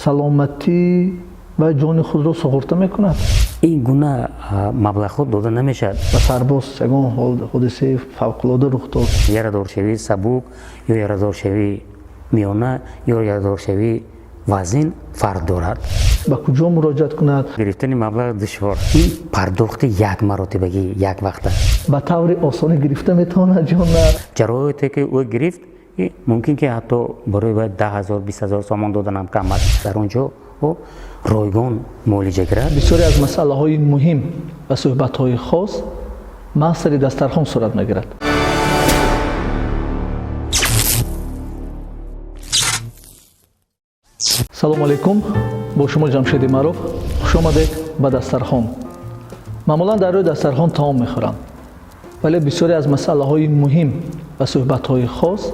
Саломатӣ ва ҷони худро суғурта мекунад. Ин гуна маблағҳо дода намешавад. Ба сарбоз ягон ҳодисаи фавқулода рух дод. Ярадоршавии сабук ё ярадоршавии миёна ё ярадоршавии вазин фарқ дорад. Ба куҷо муроҷиат кунад? Гирифтани маблағ душвор. Ин пардохти як маротибагӣ, як вақта. Ба таври осонӣ гирифта метавонад ё на? Ҷароҳате ки ӯ гирифт, мумкин ки ҳатто барои вай 10 000, 20 000 сомон доданам кам аст. Дар он ҷо ӯ ройгон муолиҷа гирад. Бисёре аз масъалаҳои муҳим ва суҳбатҳои хос маҳз сари дастархон сурат мегирад. Салому алайкум, бо шумо Ҷамшед Имаров. Хуш омадед ба дастархон. Маъмулан дар рӯи дастархон таом мехӯранд, вале бисёре аз масъалаҳои муҳим ва суҳбатҳои хос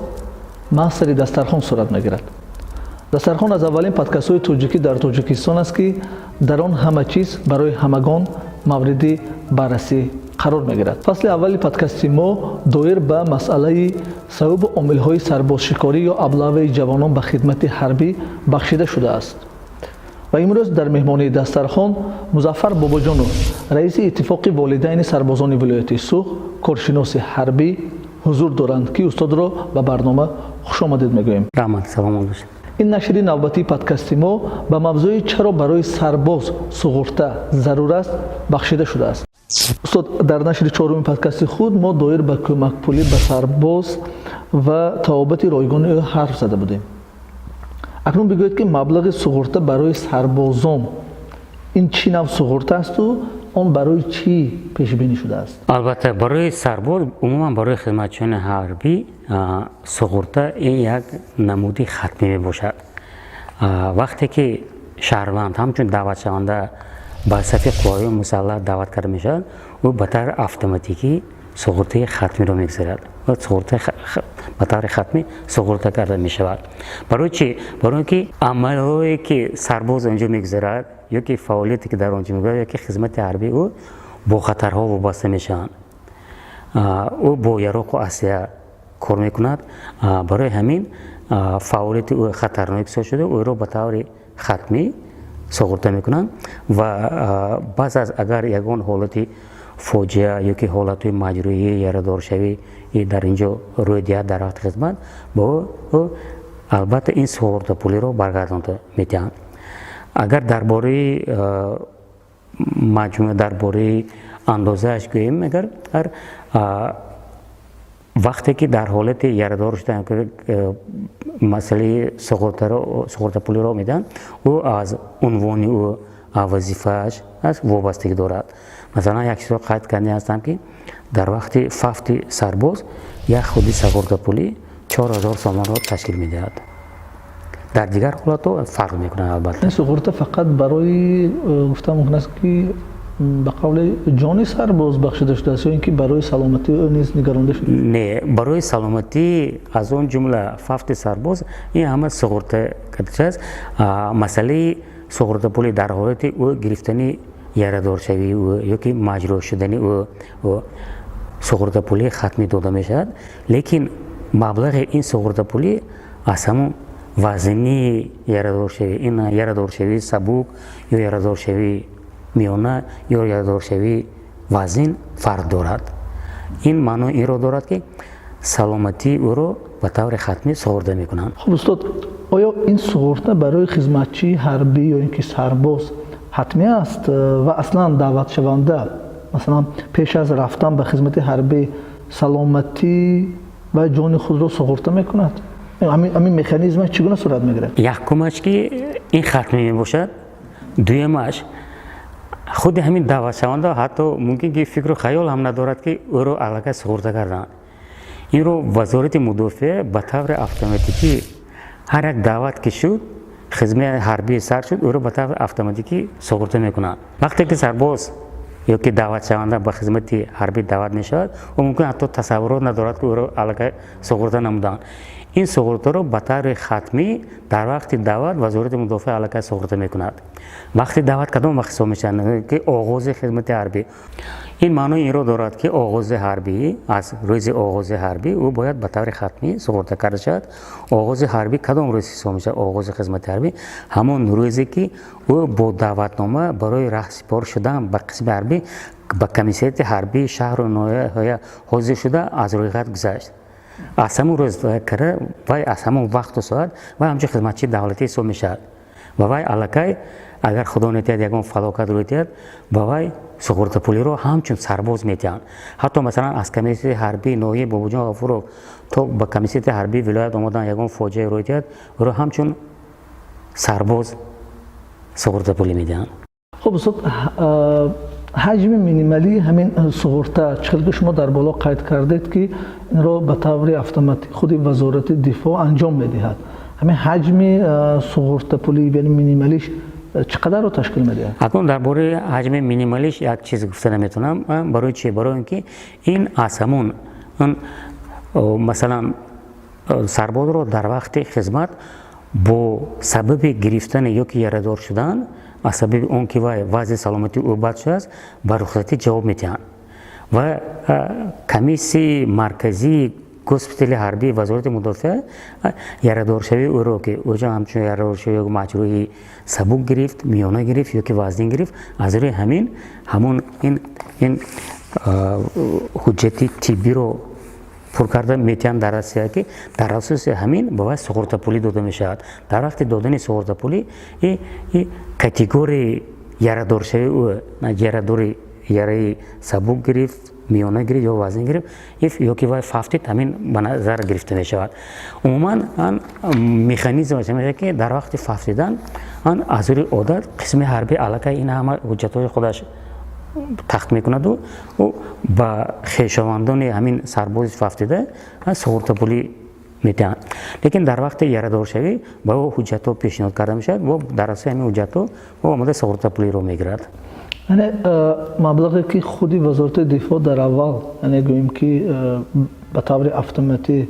маҳз сари дастархон сурат мегирад. Дастархон аз аввалин подкастҳои тоҷикӣ дар Тоҷикистон аст, ки дар он ҳама чиз барои ҳамагон мавриди баррасӣ қарор мегирад. Фасли аввали подкасти мо доир ба масъалаи сабабу омилҳои сарбозшикорӣ ё аблаваи ҷавонон ба хидмати ҳарбӣ бахшида шудааст. Ва имрӯз дар меҳмонии дастархон Музаффар Бобоҷонов, раиси Иттифоқи волидайни сарбозони вилояти Суғд, коршиноси ҳарбӣ ҳузур доранд, ки устодро ба барнома хушомадед мегӯем. Раҳмат, саломат бошед. Ин нашри навбатии подкасти мо ба мавзӯи чаро барои сарбоз суғурта зарур аст бахшида шудааст. Устод, дар нашри чоруми подкасти худ мо доир ба кӯмакпулӣ ба сарбоз ва табобати ройгони ӯ ҳарф зада будем. Акнун бигӯед, ки маблағи суғурта барои сарбозон ин чӣ навъ суғурта асту он барои чӣ пешбинӣ шудааст? Албатта, барои сарбоз, умуман барои хизматчиёни ҳарбӣ суғурта ин як намуди хатмӣ мебошад. Вақте ки шаҳрванд ҳамчун даъватшаванда ба сафи қувваҳои мусаллаҳ даъват карда мешавад, ӯ ба таври автоматикӣ суғуртаи хатмиро мегузарад ва суғурта ба таври хатмӣ суғурта карда мешавад. Барои чӣ? Барои он ки амалҳое ки сарбоз он ҷо мегузарад ё ки фаъолияте ки дар он ҷо мегузарад ё ки хизмати ҳарбии ӯ бо хатарҳо вобаста мешаванд. Ӯ бо яроқу аслиҳа кор мекунад. Барои ҳамин фаъолияти ӯ хатарнок ҳисоб шуда, ӯро ба таври хатмӣ суғурта мекунанд ва баъз аз агар ягон ҳолати фоҷиа ё ки ҳолатҳои маҷрӯҳӣ, ярадоршавӣ дар ин ҷо рӯй диҳад дар вақти хизмат, бо ӯ албатта ин суғуртапулиро баргардонда медиҳанд. Агар дар бораи маҷмӯа, дар бораи андозааш гӯем, агар ҳар вақте ки дар ҳолати ярадор шудан масъалаи суғуртапулиро медиҳанд, ӯ аз унвони ӯ, вазифааш аст вобастагӣ дорад. Масалан, як чизро қайд кардани ҳастам, ки дар вақти фавти сарбоз як худи суғуртапулӣ 4000 сомонро ташкил медиҳад. Дар дигар ҳолатҳо фарқ мекунад албатта. Ин суғурта фақат барои гуфта мумкин аст, ки ба қавли ҷони сарбоз бахшида шудааст ё ин ки барои саломатии ӯ низ нигаронда шуда? Не, барои саломатӣ, аз он ҷумла фавти сарбоз, ин ҳама суғурта карда аст. Масъалаи суғуртапулӣ дар ҳолати ӯ гирифтани ярадоршавии ӯ ё ки маҷрӯҳ шудани ӯ суғуртапулии хатмӣ дода мешавад, лекин маблағи ин суғуртапулӣ аз ҳамон вазнии ярадоршавӣ, ин ярадоршавии сабук ё ярадоршавии миёна ё ярадоршавии вазин фарқ дорад. Ин маънои инро дорад, ки саломатии ӯро ба таври хатмӣ суғурта мекунанд. Хуб, устод, оё ин суғурта барои хизматчии ҳарбӣ ё ин ки сарбоз ҳатмӣ аст ва аслан даъватшаванда, масалан, пеш аз рафтан ба хизмати ҳарбӣ саломатӣ ва ҷони худро суғурта мекунад? Ҳамин механизмаш чӣ гуна сурат мегирад? Якумаш ки ин хатмӣ мебошад, дуюмаш худи ҳамин даъватшаванда ҳатто мумкин ки фикру хаёл ҳам надорад, ки ӯро аллакай суғурта карданд. Инро Вазорати мудофиа ба таври автоматикӣ ҳар як даъват ки шуд, хизмати ҳарбӣ сар шуд, ӯро ба таври автоматикӣ суғурта мекунанд. Вақте ки сарбоз ё ки даъватшаванда ба хизмати ҳарбӣ даъват мешавад, ӯ мумкин ҳатто тасаввурот надорад, ки ӯро аллакай суғурта намуданд. Ин суғуртаро ба таври хатмӣ дар вақти даъват Вазорати мудофиа аллакай суғурта мекунад. Вақти даъват кадом вақт ҳисоб мешавад? Ки оғози хизмати ҳарбӣ. Ин маънои инро дорад, ки оғози ҳарбӣ, аз рӯзи оғози ҳарбӣ ӯ бояд ба таври хатмӣ суғурта карда шавад. Оғози ҳарбӣ кадом рӯз ҳисоб мешавад? Оғози хизмати ҳарбӣ ҳамон рӯзе, ки ӯ бо даъватнома барои раҳсипор шудан ба қисми ҳарбӣ ба комиссариати ҳарбии шаҳру ноҳия ҳозир шуда, аз рӯйхат гузашт. Аз ҳамон рӯз кара вай, аз ҳамон вақту соат вай ҳамчун хизматчии давлатӣ ҳисоб мешавад ва вай аллакай, агар Худо нетиҳад, ягон фалокат рӯй диҳад, ба вай суғуртапулиро ҳамчун сарбоз метиҳанд. Ҳатто, масалан, аз комиссариати ҳарбии ноҳияи Бобоҷон Ғафуров то ба комиссариати ҳарбии вилоят омадан ягон фоҷиа рӯй диҳад, ӯро ҳамчун сарбоз суғуртапулӣ медиҳанд. Хуб, устод, ҳаҷми минималии ҳамин суғурта чӣ хел, ки шумо дар боло қайд кардед, ки инро ба таври автоматик худи Вазорати дифоъ анҷом медиҳад, ҳамин ҳаҷми суғуртапулӣ, яъне минималиш, чӣ қадарро ташкил медиҳад? Акнун дар бораи ҳаҷми минималиш як чиз гуфта наметавонам. Барои чи? Барои он ки ин аз ҳамон, масалан, сарбозро дар вақти хизмат бо сабаби гирифтани ё ки ярадор шудан, аз сабаби он ки вай вазъи саломатии ӯ бад шудааст, ба рухсатӣ ҷавоб медиҳанд ва комиссияи марказии госпитали ҳарбии Вазорати мудофиа ярадоршавии ӯро, ки ӯ ҳамчун ярадоршавӣ ё маҷрӯҳи сабук гирифт, миёна гирифт ё ки вазнин гирифт, аз рӯи ҳамин ҳамон ин ҳуҷҷати тиббиро пур карда метиҳанд дар Россия, ки дар асоси ҳамин ба вай суғуртапулӣ дода мешавад. Дар вақти додани суғуртапулӣ категорияи ярадоршавии ӯ, ярадори, яраи сабук гирифт, миёна гирифт ё вазнин гирифт ё ки вай фавтид, ҳамин ба назар гирифта мешавад. Умуман, механизмаш мешавад, ки дар вақти фавтидан аз рӯи одат қисми ҳарбӣ аллакай ин ҳама ҳуҷҷатҳои худаш тахт мекунаду ӯ ба хешовандони ҳамин сарбози фавтида суғуртапулӣ метиҳанд. Лекин дар вақти ярадоршавӣ ба ӯ ҳуҷҷатҳо пешниҳод карда мешавад ва дар асоси ҳамин ҳуҷҷатҳо ӯ омода суғуртапулиро мегирад. Яъне маблағе, ки худи Вазорати дифоъ дар аввал, яъне гӯем ки ба таври автоматӣ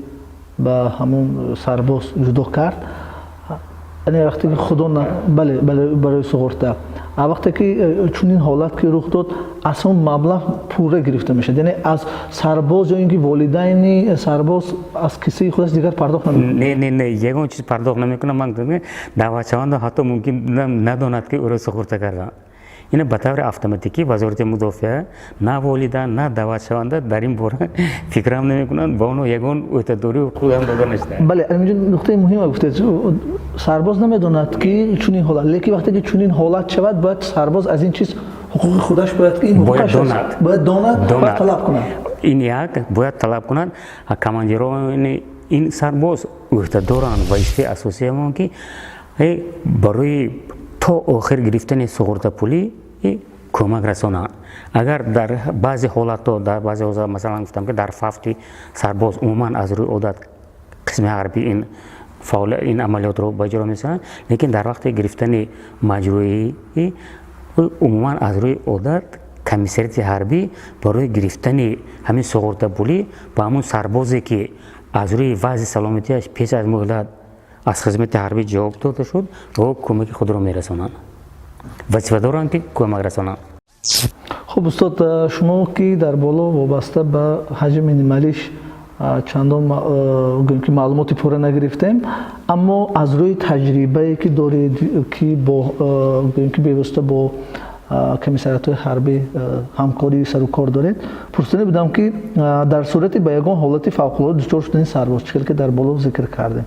ба ҳамон сарбоз ҷудо кард, яъне вақте ки Худо, бале, бале, барои суғурта, вақте ки чунин ҳолат ки рух дод, аз он маблағ пурра гирифта мешавад, яъне аз сарбоз ё ин ки волидайни сарбоз аз кисаи худаш дигар пардохт намекунад? Не, не, не, ягон чиз пардохт намекунад. Ман даъватшаванда ҳатто мумкин надонад, ки ӯро суғурта карданд. Ина ба таври автоматикӣ Вазорати мудофиа, на волида, на даъватшаванда дар ин бора фикрам намекунанд, ба онҳо ягон ӯҳдадорӣ ҳуқуқам дода нашуда. Бале, инҷо нуқтаи муҳима гуфтед: сарбоз намедонад, ки чунин ҳолат, лекин вақте ки чунин ҳолат шавад, бояд сарбоз аз ин чиз ҳуқуқи худаш бояд ки ин бояд донад. Бояд донад, бояд талаб кунад. Ин як бояд талаб кунад. Командирони ин сарбоз ӯҳдадоранд, вазифаи асосии ҳамон ки барои то охир гирифтани суғуртапулӣ кӯмак расонанд. Агар дар баъзе ҳолатҳо, дар баъзе ҳолатҳо, масалан, гуфтам, ки дар фавти сарбоз умуман аз рӯи одат қисми ҳарбӣ ин ин амалиётро ба иҷро мерасонанд, лекин дар вақти гирифтани маҷрӯҳӣ умуман аз рӯи одат комиссариати ҳарбӣ барои гирифтани ҳамин суғуртапулӣ ба ҳамун сарбозе, ки аз рӯи вазъи саломатиаш пеш аз муҳлат аз хизмати ҳарбӣ ҷавоб дода шуд, ба ӯ кӯмаки худро мерасонанд, вазифа доранд, ки кӯмак расонанд. Хуб, устод, шумо ки дар боло вобаста ба ҳаҷми минималиш чандон, гӯем ки, маълумоти пурра нагирифтем, аммо аз рӯи таҷрибае, ки доред, ки бо, гӯем ки, бевосита бо комиссариатҳои ҳарбӣ ҳамкории сарукор доред, пурсида будам, ки дар сурати ба ягон ҳолати фавқулода дучор шудани сарбоз, чӣ хел ки дар боло зикр кардем,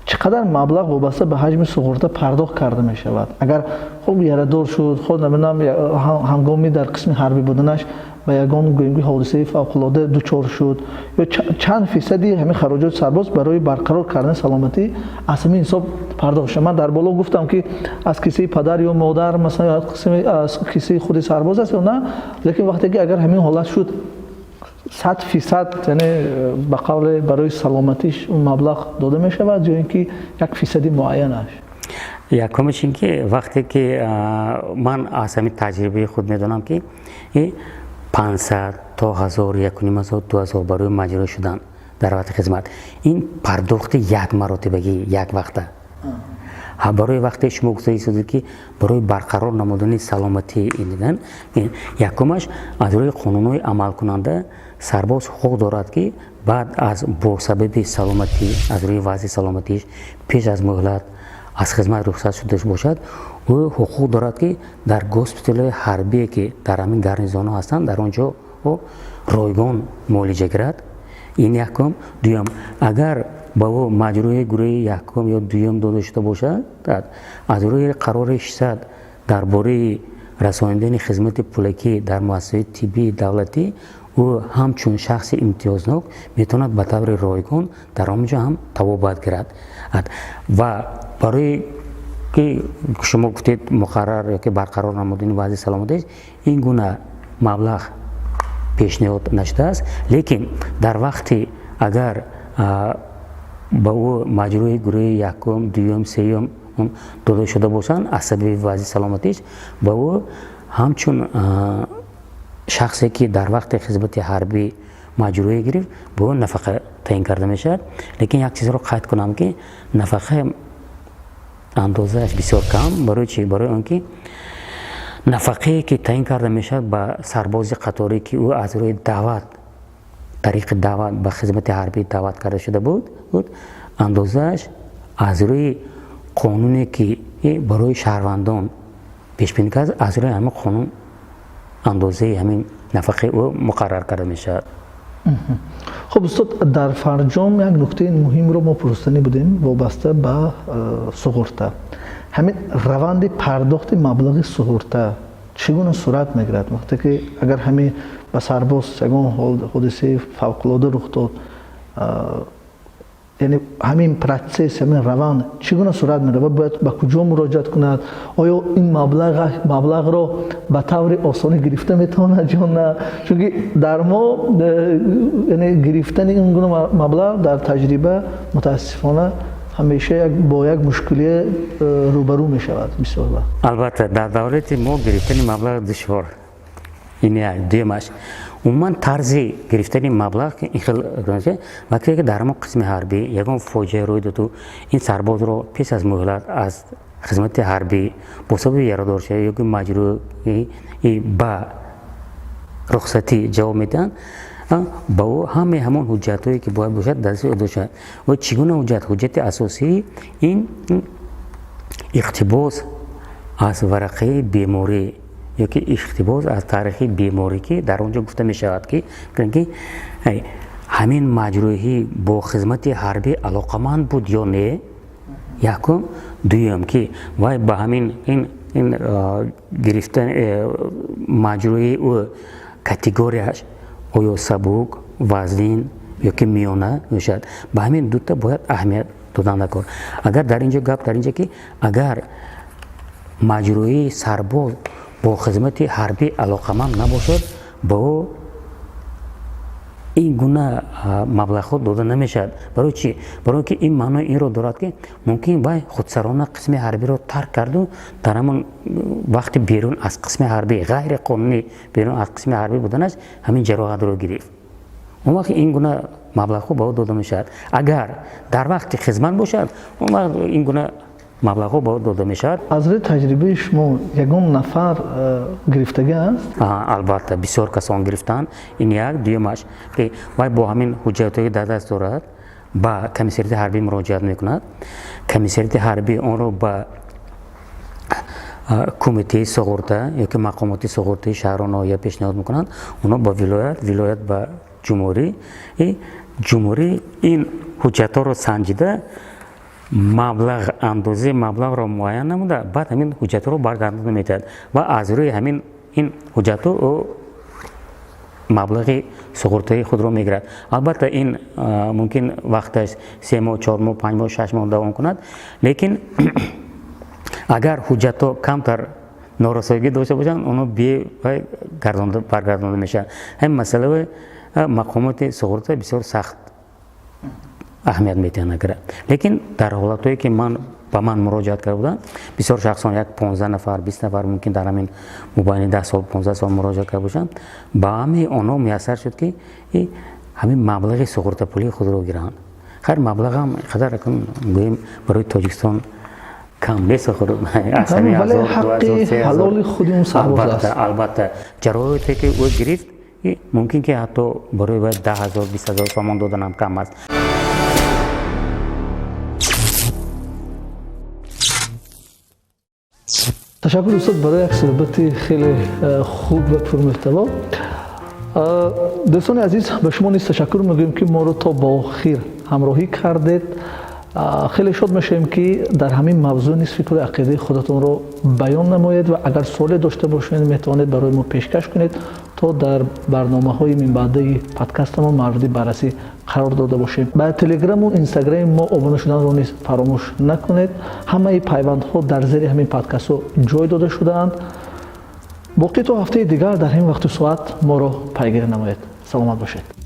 чӣ қадар маблағ вобаста ба ҳаҷми суғурта пардохт карда мешавад? Агар хуб ярадор шуд, худ намедонам, ҳангоми дар қисми ҳарбӣ буданаш ба ягон, гӯем ки, ҳодисаи фавқулода дучор шуд, ё чанд фисади ҳамин хароҷоти сарбоз барои барқарор кардани саломатӣ аз ҳамин ҳисоб пардохт шавад? Ман дар боло гуфтам, ки аз кисаи падар ё модар, масалан, аз кисаи худи сарбоз аст ё на, лекин вақте ки агар ҳамин ҳолат шуд, 100%, яъне ба қавле, барои саломатиш он маблағ дода мешавад ё ин ки як фисади муайянаш? Якумаш ин ки вақте ки ман аз ҳамин таҷрибаи худ медонам, ки 500 то 1000, 1500, 2000 барои маҷрӯҳ шудан. Дар вақти хизмат ин пардохти як маротибагӣ, як вақта. Барои вақте шумо гуфта истодед, ки барои барқарор намудани саломатӣ, якумаш, аз рӯи қонунҳои амалкунанда сарбоз ҳуқуқ дорад, ки баъд аз бо сабаби саломатӣ, аз рӯи вазъи саломатиш пеш аз муҳлат аз хизмат рухсат шуда бошад, ӯ ҳуқуқ дорад, ки дар госпиталҳои ҳарбие, ки дар ҳамин гарнизонҳо ҳастанд, дар он ҷо ройгон муолиҷа гирад. Ин якум. Дуюм, агар ба ӯ маҷрӯҳи гурӯҳи якум ё дуюм дода шуда бошад, аз рӯи қарори 600 дар бораи расонидани хизмати пулакӣ дар муассисаҳои тиббии давлатӣ, ӯ ҳамчун шахси имтиёзнок метавонад ба таври ройгон дар он ҷо ҳам табобат гирад. Ва барои ки шумо гуфтед, муқаррар ёки барқарор намудани вазъи саломатиш, ин гуна маблағ пешниҳод нашудааст. Лекин дар вақти агар ба ӯ маҷрӯҳи гурӯҳи якум, дуюм, сеюм дода шуда бошанд, аз сабаби вазъи саломатиш ба ӯ ҳамчун шахсе, ки дар вақти хизмати ҳарбӣ маҷрӯҳӣ гирифт, ба ӯ нафақа таъин карда мешавад. Лекин як чизро қайд кунам, ки нафақа андозааш бисёр кам. Барои чи? Барои он ки нафақае, ки таъин карда мешавад ба сарбози қаторӣ, ки ӯ аз рӯи даъват, тариқи даъват ба хизмати ҳарбӣ даъват карда шуда буд, андозааш аз рӯи қонуне, ки барои шаҳрвандон пешбинӣ кард, аз рӯи ҳамин қонун андозаи ҳамин нафақаи ӯ муқаррар карда мешавад. Хуб, устод, дар фарҷом як нуктаи муҳимро мо пурсанӣ будем вобаста ба суғурта. Ҳамин раванди пардохти маблағи суғурта чӣ гуна сурат мегирад, вақте ки агар ҳамин ба сарбоз ягон ҳодисаи фавқулода рух дод, яъне ҳамин процесс, ҳамин раванд чӣ гуна сурат мегирад? Бояд ба куҷо муроҷиат кунад? Оё ин маблағро ба таври осонӣ гирифта метавонад ё на? Чунки дар мо, яъне, гирифтани ин гуна маблағ дар таҷриба, мутаассифона, ҳамеша бо як мушкилие рӯбарӯ мешавад бисёр вақт. Албатта, дар давлати мо гирифтани маблағ душвор. Ин як. Дуюмаш, умуман тарзи гирифтани маблағ ин хел: вақте ки дар ҳамон қисми ҳарбӣ ягон фоҷиа рӯй доду, ин сарбозро пеш аз муҳлат аз хизмати ҳарбӣ бо сабаби ярадоршавӣ ёки маҷрӯҳӣ ба рухсатӣ ҷавоб медиҳанд, ба ӯ ҳамаи ҳамон ҳуҷҷатҳое, ки бояд бошад, дар дасти ӯ дошта. Ва чӣ гуна ҳуҷҷат? Ҳуҷҷати асосӣ ин иқтибос аз варақаи беморӣ ёки иқтибос аз таърихи беморӣ, ки дар он ҷо гуфта мешавад, ки ҳамин маҷрӯҳӣ бо хизмати ҳарбӣ алоқаманд буд ё не, якум. Дуюм, ки вай ба ҳамин ин гирифтан э, маҷрӯҳии ӯ категорияш оё сабук, вазнин ёки миёна мешавад. Ба ҳамин дута бояд аҳамият додан даркор. Агар дар ин ҷо гап дар ин ҷо, ки агар маҷрӯҳии сарбоз бо хизмати ҳарбӣ алоқаманд набошад, ба ӯ ин гуна маблағҳо дода намешавад. Барои чӣ? Барои ки ин маънои инро дорад, ки мумкин вай худсарона қисми ҳарбиро тарк карду дар ҳамон вақти берун аз қисми ҳарбӣ, ғайриқонунӣ берун аз қисми ҳарбӣ буданаш ҳамин ҷароҳатро гирифт. Он вақт ин гуна маблағҳо ба ӯ дода мешавад. Агар дар вақти хизмат бошад, он вақт ин гуна маблағҳо ба ӯ дода мешавад. Аз рӯи таҷрибаи шумо ягон нафар гирифтагӣ аст? Албатта, бисёр касон гирифтанд. Ин як. Дуюмаш, ки вай бо ҳамин ҳуҷҷатҳое дар даст дорад, ба комиссариати ҳарбӣ муроҷиат мекунад. Комиссариати ҳарбӣ онро ба кумитаи суғурта ёки мақомоти суғуртаи шаҳру ноҳия пешниҳод мекунанд. Онҳо ба вилоят, вилоят ба ҷумҳурӣ. Ҷумҳурӣ ин ҳуҷҷатҳоро санҷида, маблағ, андозаи маблағро муайян намуда, баъд ҳамин ҳуҷҷатҳоро баргардонда метиҳад ва аз рӯи ҳамин ин ҳуҷҷатҳо ӯ маблағи суғуртаи худро мегирад. Албатта, ин мумкин вақташ 3 моҳ, 4 моҳ, 5 моҳ, 6 моҳ давом кунад. Лекин агар ҳуҷҷатҳо камтар норасоигӣ дошта бошанд, онҳо баргардонда мешаванд. Ҳамин масъалаи мақомоти суғурта бисёр сахт аҳамият медиҳанд агар. Лекин дар ҳолатҳое, ки ман ба ман муроҷиат карда буданд бисёр шахсон, як 15 нафар, 20 нафар, мумкин дар ҳамин мобайни 10 сол, 15 сол муроҷиат карда бошанд, ба ҳамаи онҳо муяссар шуд, ки Ҳамин маблағи суғуртапулии худро гиранд. Хайр, маблағам қадар гӯем барои Тоҷикистон кам нест. Вале ҳаққи ҳалоли худи он сарбоз аст. Албатта, ҷароҳате ки ӯ гирифт, мумкин ки ҳатто барои вай 10 000, 20 000 сомон доданам кам аст. Ташаккур, устод, барои як суҳбати хеле хуб ва пурмуҳтаво. Дӯстони азиз, ба шумо низ ташаккур мегӯем, ки моро то ба охир ҳамроҳӣ кардед. Хеле шод мешавем, ки дар ҳамин мавзӯъ низ фикру ақидаи худатонро баён намоед ва агар суоле дошта бошед, метавонед барои мо пешкаш кунед, то дар барномаҳои минбаъдаи подкастамон мавриди баррасӣ қарор дода бошем. Ба телеграму инстаграми мо обуна шуданро низ фаромӯш накунед. Ҳамаи пайвандҳо дар зери ҳамин подкастҳо ҷой дода шудаанд. Боқӣ то ҳафтаи дигар дар ҳамин вақту соат моро пайгирӣ намоед. Саломат бошед.